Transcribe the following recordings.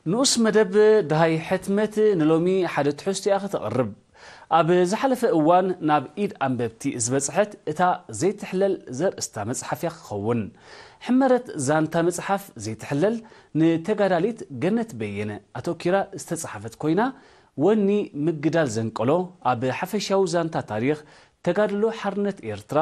ንኡስ መደብ ደሃይ ሕትመት ንሎሚ ሓደ ትሕዝቶ እያ ከተቕርብ። ኣብ ዝሓለፈ እዋን ናብ ኢድ ኣንበብቲ ዝበጽሐት እታ ዘይትሕለል ዘርእስታ መጽሓፍ እያ ክኸውን። ሕመረት ዛንታ መጽሓፍ ዘይትሕለል ንተጋዳሊት ገነት በየነ ኣተኪራ ዝተጻሕፈት ኮይና፣ ወኒ ምግዳል ዘንቀሎ ኣብ ሓፈሻዊ ዛንታ ታሪኽ ተጋድሎ ሓርነት ኤርትራ፣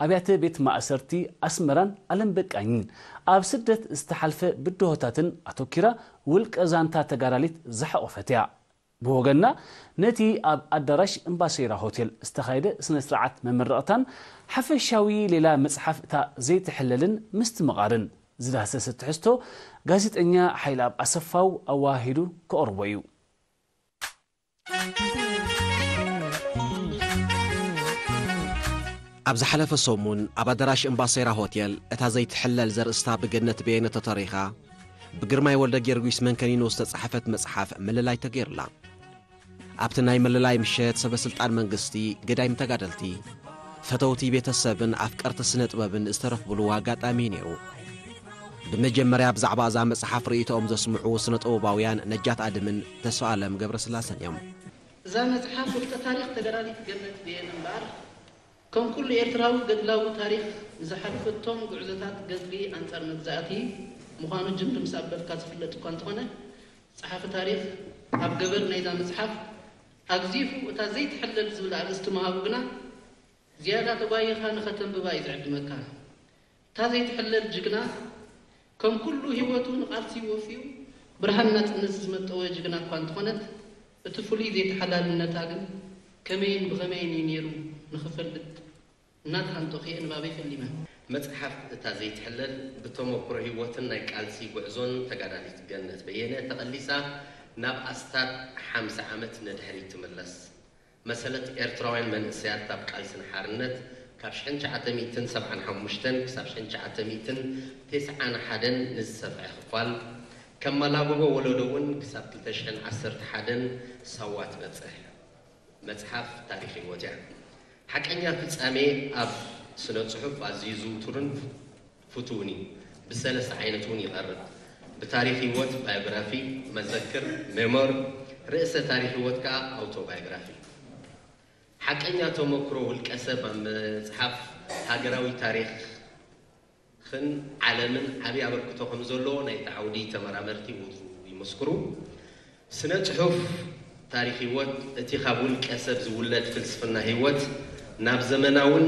ኣብያተ ቤት ማእሰርቲ ኣስመራን ኣለም በቃኝን፣ ኣብ ስደት ዝተሓልፈ ብድሆታትን ኣተኪራ ውልቀ ዛንታ ተጋዳሊት ዝሓቖፈት እያ። ብወገንና ነቲ ኣብ ኣዳራሽ እምባሴራ ሆቴል ዝተኻየደ ስነ ስርዓት መመረቕታን ሓፈሻዊ ሌላ መጽሓፍ እታ ዘይትሕለልን ምስትምቓርን ዝዳሰሰ ትሕዝቶ ጋዜጠኛ ሓይለኣብ ኣሰፋው ኣወሃሂዱ ከቕርቦ እዩ። ኣብ ዝሓለፈ ሰሙን ኣብ ኣዳራሽ እምባሴራ ሆቴል እታ ዘይትሕለል ዘርእስታ ብገነት በየነ ተተሪኻ ብግርማይ ወልደ ጊዮርጊስ መንከኒኖ ዝተጻሕፈት መጽሓፍ ምልላይ ተገይሩላ። ኣብቲ ናይ ምልላይ ምሸት ሰበ ስልጣን መንግስቲ፣ ገዳይም ተጋደልቲ፣ ፈተውቲ ቤተሰብን ኣፍቀርቲ ስነ ጥበብን ዝተረኽብሉ ኣጋጣሚ እዩ ነይሩ። ብመጀመርያ ብዛዕባ እዛ መጽሓፍ ርእይቶኦም ዘስምዑ ስነ ጥበባውያን ነጃት ኣድምን ተስፋ ኣለም ገብረስላሰን እዮም። እዛ መጽሓፍ ውልቀ ታሪኽ ተጋዳሊት ገነት በየነ እምበኣር፣ ከም ኩሉ ኤርትራዊ ገድላዊ ታሪኽ ንዝሓለፈቶም ጉዕዞታት ገድሊ ኣንጻር መግዛእቲ ምዃኑ ጅምር ምስ ኣበልካ ዝፍለጥ እኳ እንተኾነ፣ ጸሓፊ ታሪኽ ኣብ ገበር ናይዛ መጽሓፍ ኣግዚፉ እታ ዘይትሕለል ዝብል ኣርእስቲ ምሃቡ ግና ዝያዳ ተጓይኻ ንኸተንብባ እዩ ዝዕድመካ። እታ ዘይትሕለል ጅግና፣ ከም ኩሉ ህይወቱ ንቓልሲ ወፊዩ ብርሃን ናጽነት ዝመጠወ ጅግና እኳ እንተኾነት፣ እቲ ፍሉይ ዘይተሓላልነታ ግን ከመይን ብኸመይን እዩ ነይሩ ንኽፈልጥ እናተሃንጠኹ እየ ንባበይ ፈሊመ። መጽሓፍ እታ ዘይትሕለል ብተመኩሮ ህይወትን ናይ ቃልሲ ጉዕዞን ተጋዳሊት ገነት በየነ ተቐሊሳ ናብ ኣስታት ሓምሳ ዓመት ንድሕሪት ትምለስ። መሰለት ኤርትራውያን መንእሰያት ኣብ ቃልሲ ንሓርነት ካብ ሽሕን ትሽዓተ ሚእትን ሰብዓን ሓሙሽተን ክሳብ ሽሕን ትሽዓተ ሚእትን ተስዓን ሓደን ንዝሰፍሐ ክፋል፣ ከም መላግቦ ወለዶ እውን ክሳብ ክልተ ሽሕን ዓሰርተ ሓደን ሳዋ ትበጽሕ። መጽሓፍ ታሪኽ ህይወት እያ። ሓቀኛ ፍጻሜ ኣብ ስነ ጽሑፍ ኣዝዩ ዝውቱርን ፍቱውን እዩ። ብሰለስተ ዓይነት እውን ይቐርብ። ብታሪኽ ህይወት፣ ባዮግራፊ፣ መዘክር፣ ሜሞር፣ ርእሰ ታሪኽ ህይወት ከኣ ኣውቶባዮግራፊ። ሓቀኛ ተመክሮ ውልቀ ሰብ ኣብ መጽሓፍ ሃገራዊ ታሪኽን ዓለምን ዓቢ ኣበርክቶ ከም ዘለዎ ናይቲ ዓውዲ ተመራመርቲ ወትሩ ይምስክሩ። ስነ ጽሑፍ ታሪኽ ህይወት፣ እቲ ካብ ውልቀ ሰብ ዝውለድ ፍልስፍና ህይወት ናብ ዘመናውን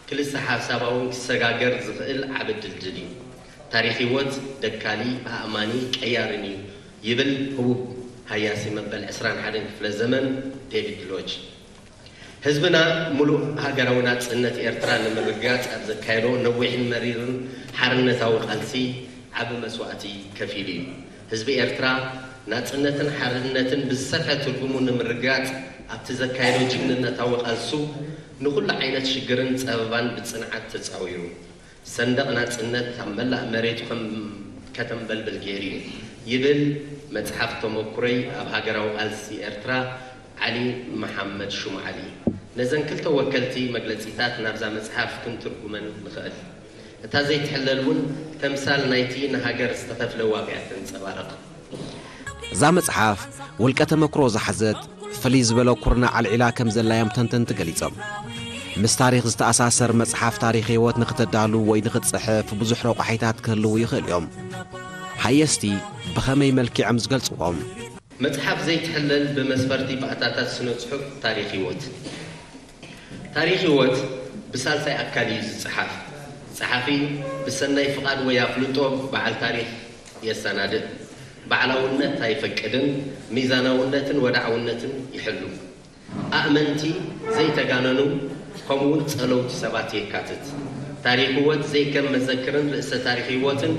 ክልሰ ሓሳባውን ክሰጋገር ዝኽእል ዓቢ ድልድል እዩ። ታሪኽ ህይወት ደካሊ፣ ኣእማኒ፣ ቀያርን እዩ ይብል ህቡብ ሃያሲ መበል ዕስራን ሓደን ክፍለ ዘመን ዴቪድ ሎጅ። ህዝብና ምሉእ ሃገራዊ ናጽነት ኤርትራ ንምርግጋጽ ኣብ ዘካየዶ ነዊሕን መሪርን ሓርነታዊ ቃልሲ ዓቢ መስዋእቲ ከፊሉ እዩ። ህዝቢ ኤርትራ ናጽነትን ሓርነትን ብዝሰፍሐ ትርጉሙ ንምርግጋጽ ኣብቲ ዘካየዶ ጅግንነታዊ ቃልሱ ንኹሉ ዓይነት ሽግርን ጸበባን ብጽንዓት ተጻዊሩ። ሰንደቕ ናጽነት ኣብ መላእ መሬቱ ከም ከተንበልብል ገይሩ እዩ ይብል መጽሓፍ ተመኩሮይ ኣብ ሃገራዊ ቃልሲ ኤርትራ ዓሊ መሓመድ ሹም ዓሊ። ነዘን ክልተ ወከልቲ መግለጺታት ናብዛ መጽሓፍ ክንትርጉመን ንኽእል። እታ ዘይትሕለል እውን ተምሳል ናይቲ ንሃገር ዝተኸፍለ ዋጋ እያ ተንጸባርቕ። እዛ መጽሓፍ ውልቀ ተመክሮ ዝሓዘት ፍልይ ዝበለ ኩርናዕ ኣልዒላ ከም ዘላ እዮም ተንተንቲ ገሊጾም። ምስ ታሪኽ ዝተኣሳሰር መጽሓፍ ታሪኽ ህይወት ንኽተዳሉ ወይ ንኽትጽሕፍ ብዙሕ ረቋሒታት ክህልዉ ይኽእል እዮም። ሃየስቲ ብኸመይ መልኪዖም ዝገልጽዎም? መጽሓፍ ዘይትሕለል ብመስፈርቲ ባእታታት ስነ ጽሑፍ ታሪኽ ህይወት። ታሪኽ ህይወት ብሳልሳይ ኣካል እዩ ዝጸሓፍ። ጸሓፊ ብሰናይ ፍቓድ ወይ ኣፍልጦ በዓል ታሪኽ የሰናድእ። ባዕላውነት ኣይፈቅድን፣ ሚዛናውነትን ወድዓውነትን ይሕሉ። ኣእመንቲ፣ ዘይተጋነኑ፣ ከምኡውን ጸለውቲ ሰባት የካትት። ታሪኽ ህይወት ዘይከም መዘክርን ርእሰ ታሪኽ ህይወትን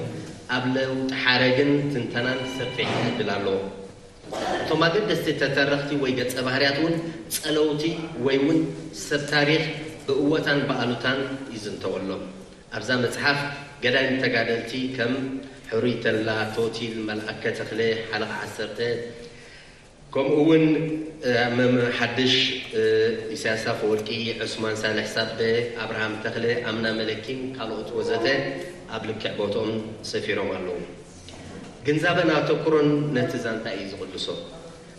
ኣብ ለውጢ ሓረግን ትንተናን ሰፊሕ ዕድል ኣለዎ። እቶም ኣገደስቲ ተተረኽቲ ወይ ገጸ ባህርያት እውን ጸለውቲ ወይ እውን ሰብ ታሪኽ ብእወታን ብኣሉታን ይዝንተወሎም። ኣብዛ መጽሓፍ ገዳይም ተጋደልቲ ከም ሕሩይ ተላ፣ ቶቲል፣ መልኣከ ተኽለ፣ ሓለቓ ዓሰርተ፣ ከምኡ እውን፣ እ፣ መም-፣ ሓድሽ፣ እ፣ ኢሳያስ ኣፈወርቂ፣ ዑስማን ሳልሕ ሳበ፣ ኣብርሃም ተኽለ፣ ኣምና መለኪን ካልኦት ወዘተ ኣብ ልክዕ ቦትኦም ሰፊሮም ኣለዉ። ግንዛበን ኣተኩሮን ነቲ ዛንታ እዩ ዝቕልሶ።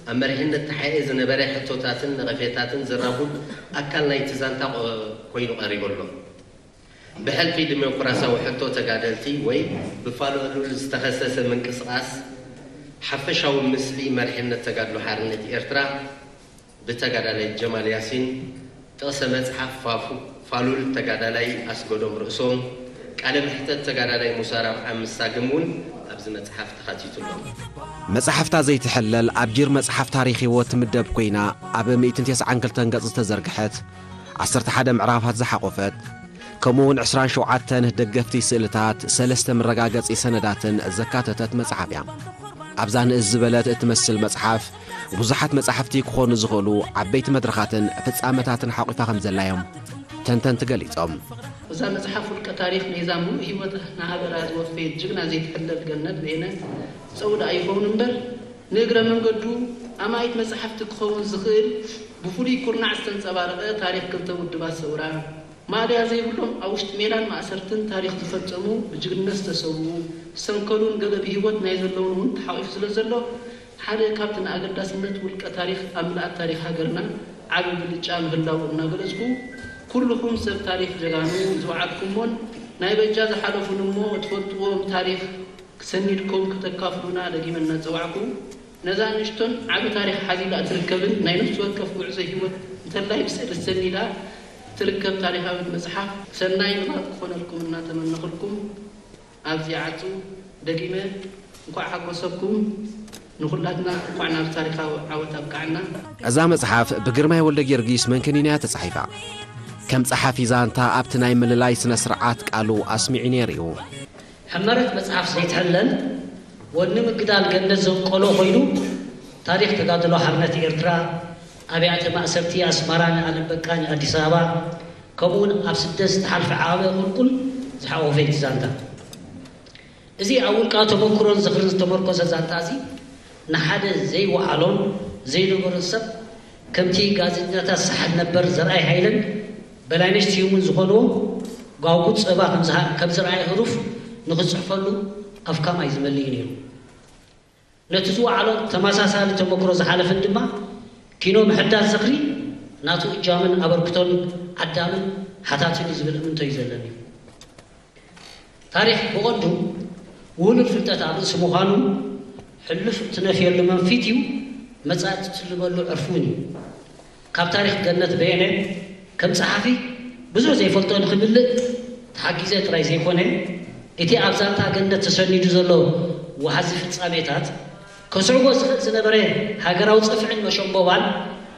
ኣብ መሪሕነት ተሓኤ ዝነበረ ሕቶታትን ነቐፌታትን ዘራጉድ ኣካል ናይቲ ዛንታ ቆ-፣ ኮይኑ ቀሪቡ ኣሎ። ብሕልፊ ዲሞክራሲያዊ ሕቶ ተጋደልቲ ወይ ብፋሉል ዝተኸሰሰ ምንቅስቓስ ሓፈሻዊ ምስሊ መሪሕነት ተጋድሎ ሓርነት ኤርትራ ብተጋዳላይ ጀማል ያሲን፣ ጥቕሰ መጽሓፍ ፋፉ-፣ ፋሉል ተጋዳላይ ኣስገዶም ርእሶም፣ ቃለ መሕተት ተጋዳላይ ሙሳ ራብዓም ምሳግም እውን ኣብዚ መጽሓፍ ተኻቲቱ ኣሎ። መጽሓፍታ ዘይትሕለል ኣብ ጂር መጽሓፍ ታሪኽ ህይወት ትምደብ ኮይና፣ ኣብ ሚእትን ተስዓን ክልተን ገጽ ዝተዘርግሐት፣ ዓሰርተ ሓደ ምዕራፋት ዝሓቖፈት፣ ከምኡ እውን ዕስራን ሸውዓተን ደገፍቲ ስእልታት፣ ሰለስተ መረጋገጺ ሰነዳትን ዘካተተት መጽሓፍ እያ። ኣብዛ ንእስ ዝበለት እትመስል መጽሓፍ፣ ብዙሓት መጻሕፍቲ ክኾኑ ዝኽእሉ ዓበይቲ መድረኻትን ፍጻመታትን ሓቑፋ ከም ዘላ እዮም ተንተንቲ ገሊጾም። እዛ መጽሓፍ ውልቀ ታሪኽ ናይዛ ምሉእ ህይወት ንሃገራ ዝወፈየት ጅግና ዘይትሕለል ገነት በየነ ዝጸውዳ ኣይኸውን እምበር፣ ንእግረ መንገዱ ኣማኢት መጻሕፍቲ ክኸውን ዝኽእል ብፍሉይ ኩርናዕ ዝተንጸባረቐ ታሪኽ ክልተ ውድባት ሰውራ፣ ማእለያ ዘይብሎም ኣብ ውሽጢ ሜዳን ማእሰርትን ታሪኽ ዝፈጸሙ፣ ብጅግንነት ዝተሰውኡ፣ ዝሰንከሉን ገለ ብህይወት ናይ ዘለውን እውን ተሓቒፉ ስለ ዘሎ፣ ሓደ ካብቲ ንኣገዳስነት ውልቀ ታሪኽ ኣብ ምልኣት ታሪኽ ሃገርና ዓቢ ብልጫ ምህላዉ እናገለጽኩ፣ ኩልኹም ሰብ ታሪኽ ጀጋኑ ዝወዓልኩሞን ናይ በጃ ዝሓለፉን እሞ እትፈልጥዎም ታሪኽ ሰኒድኩም ከተካፍሉና ደጊመ እናጸዋዕኩ፣ ነዛ ንእሽቶን ዓቢ ታሪኽ ሓዚላ እትርከብን ናይ ነፍሲ ወከፍ ጉዕዞ ህይወት እንተላይ ብስእሊ ሰኒዳ እትርከብ ታሪኻዊት መጽሓፍ ሰናይ ንባብ ክኾነልኩም እናተመነኹልኩም ኣብዚ ይዓጹ። ደጊመ እንኳዕ ሓጎሰኩም፣ ንኹላትና እንኳዕ ናብ ታሪኻዊ ዓወት ኣብቅዓና። እዛ መጽሓፍ ብግርማይ ወልደ ጊዮርጊስ መንከኒና እያ ተጻሒፋ። ከም ጸሓፊ ዛንታ ኣብቲ ናይ ምልላይ ስነ ስርዓት ቃሉ ኣስሚዑ ነይሩ እዩ። ሕመረት መጽሓፍ ዘይትሕለል፣ ወኒ ምግዳል ገነት ዘንቀሎ ኮይኑ፣ ታሪኽ ተጋድሎ ሓርነት ኤርትራ፣ ኣብያተ ማእሰርቲ ኣስመራን ኣለም በቃኝ ኣዲስ ኣበባ፣ ከምኡውን ኣብ ስደት ዝተሓልፈ ዓበ ቁልቁል ዝሓቆፈ እዩ እቲ ዛንታ። እዚ ኣብ ውልቃዊ ተመክሮን ዝኽርን ዝተመርኮሰ ዛንታ እዚ፣ ንሓደ ዘይወዓሎን ዘይነበሮን ሰብ ከምቲ ጋዜጠኛታት ሰሓል ነበር ዘርኣይ ሃይለን በላይነሽ ስዩምን ዝኾንዎ ጓጉድ ጸባ ከም ዝሃ-፣ ከም ዝረኣየ ህሩፍ ንኽጽሕፈሉ ኣፍካም ኣይዝመልእን ነይሩ። ነቲ ዝወዓሎ ተመሳሳሊ ተመክሮ ዝሓለፈን ድማ ኪኖ ምሕዳስ ዝኽሪ ናቱ እጃምን ኣበርክቶን ዓዳምን ሓታትን እዩ ዝብል እምንቶ እዩ ዘለኒ። ታሪኽ ብቐንዱ ውህሉል ፍልጠት ኣብ ርእሲ ምዃኑ፣ ሕሉፍ እትነፍየሉ መንፊት እዩ፣ መጻኢ እትትልመሉ ዕርፊ እውን እዩ። ካብ ታሪኽ ገነት በየነ ከም ጸሓፊ ብዙሕ ዘይፈልጦ ንኽምልእ ተሓጊዘ ጥራይ ዘይኮነ፣ እቲ ኣብ ዛንታ ገነት ተሰኒዱ ዘሎ ወሓዚ ፍጻሜታት ከስዕቦ ዝኽእል ዝነበረ ሃገራዊ ጽፍዕን መሸምቦባን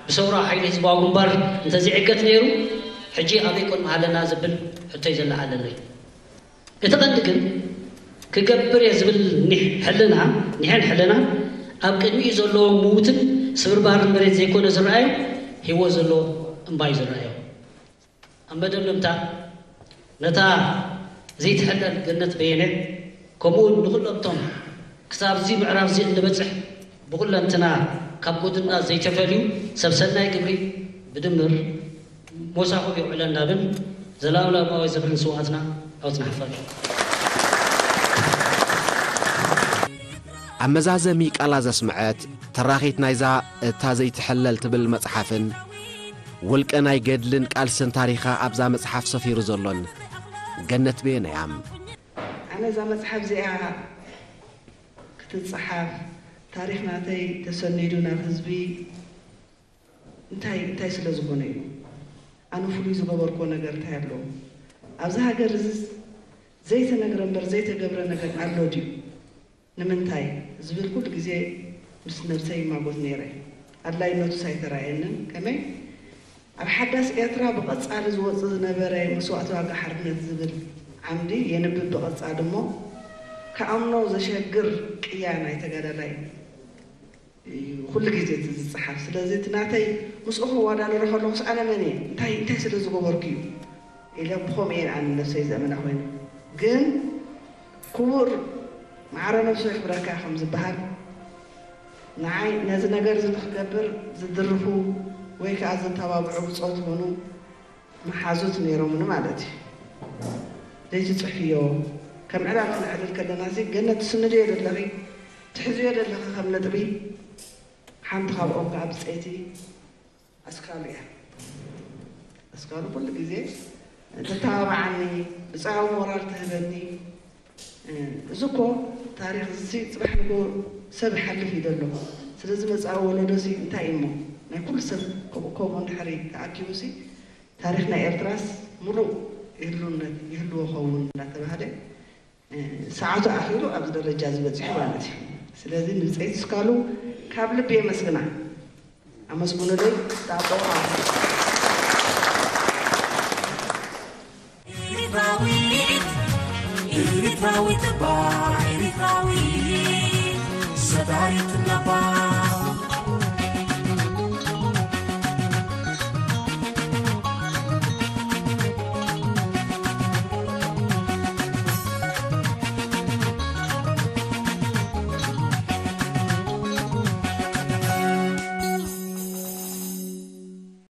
ብሰውራዊ ሓይሊ ህዝባዊ ግንባር እንተዘይዕገት ነይሩ፣ ሕጂ ኣበይ ኮን ምሃለና ዝብል ሕቶ እዩ ዘለዓለለይ። እቲ ቀንዲ ግን ክገብር እየ ዝብል ኒሕ ሕልና፣ ኒሕን ሕልና ኣብ ቅድሚኡ ዘለዎ ምዉትን ስብርባርን መሬት ዘይኮነ ዝረኣዮ፣ ህይወት ዘለዎ እምባ እዩ ዝረኣዮ። ኣብ መደምደምታ፣ ነታ ዘይትሕለል ገነት በየነ፣ ከምኡውን ንኹሎም እቶም ክሳብ እዚ ምዕራፍ እዚ እንበጽሕ ብኹለንትና ካብ ጎድንና ዘይተፈልዩ ሰብ ሰናይ ግብሪ ብድምር ሞሳኹም የውዕለና ብል። ዘላለማዊ ዝኽሪ ንስውኣትና ዓወት ንሓፋሽ። ኣብ መዛዘሚ ቃላ ዘስምዐት ተራኺት ናይዛ እታ ዘይትሕለል ትብል መጽሓፍን ውልቀ ናይ ገድልን ቃልስን ታሪኻ ኣብዛ መጽሓፍ ሰፊሩ ዘሎን ገነት በየነ እያ። ኣነ እዛ መጽሓፍ እዚኣ ክትጸሓፍ፣ ታሪኽ ናተይ ተሰኒዱ ናብ ህዝቢ እንታይ፣ እንታይ ስለ ዝኾነ እዩ? ኣነ ፍሉይ ዝገበርኩዎ ነገር እንታይ ኣሎ? ኣብዚ ሃገር እዚስ ዘይተነግረ እምበር ዘይተገብረ ነገር ኣሎ ድዩ? ንምንታይ? ዝብል ኩሉ ግዜ ምስ ነብሰይ ይማጎት ነይረ። ኣድላይነቱስ ኣይተራእየንን። ከመይ? ኣብ ሓዳስ ኤርትራ ብቐጻሊ ዝወጽእ ዝነበረ መስዋእቲ ዋጋ ሓርነት ዝብል ዓምዲ የንብብ ብቐጻሊ እሞ፣ ክኣምኖ ዘሸግር ቅያ ናይ ተጋዳላይ እዩ ኩሉ ግዜ እቲ ዝጸሓፍ። ስለዚ እቲ ናተይ ምስኡ ክወዳደሮ ከለኹስ ኣነ መን እየ? እንታይ፣ እንታይ ስለ ዝገበርኩ እዩ? ኢለ ብኸምኡ እየ ኣነ ንነብሰይ ዘእምና ኮይነ። ግን ክቡር ማዕረ ነብሱ የኽብረካ ከም ዝበሃል፣ ንዓይ ነዚ ነገር እዚ ንኽገብር ዝድርኹ ወይ ከኣ ዘተባብዑ ብጾት ይኹኑ መሓዙት ነይሮምኒ ማለት እዩ። ዘይትጽሕፍዮ፣ ከም ዕላል ክነዕልል ከለና እዚ ገነት ትስንድዮ ዘለኺ፣ ትሕዝዮ ዘለኻ ከም ነጥቢ ሓንቲ ካብኦም ከዓ ብፀይቲ ኣስካሉ እያ። ኣስካሉ ኩሉ ግዜ ተተባብዓኒ፣ ብፃዊ ሞራል ትህበኒ። እዚ እኮ ታሪኽ እዚ ፅባሕ ንጎ ሰብ ይሓልፍ እዩ ዘሎ። ስለዚ መፃዊ ወለዶ እዚ እንታይ እዩ እሞ ናይ ኩሉ ሰብ ከምኡ ከምኡ እንድሕሪ ተኣኪቡ ሲ ታሪኽ ናይ ኤርትራስ ሙሉእ ይህልውነት ይህልዎ ኸውን እናተባህለ ሰዓቱ ኣኺሉ ኣብዚ ደረጃ ዝበፂሑ ማለት እዩ። ስለዚ ንብፀይቲ ስካሉ ካብ ልቢ የመስግና። ኣመስግኑለይ። ጣጦ ኤሪትራዊት ኤሪትራዊት እባ ኤሪትራዊት ሰዳሪት ነባ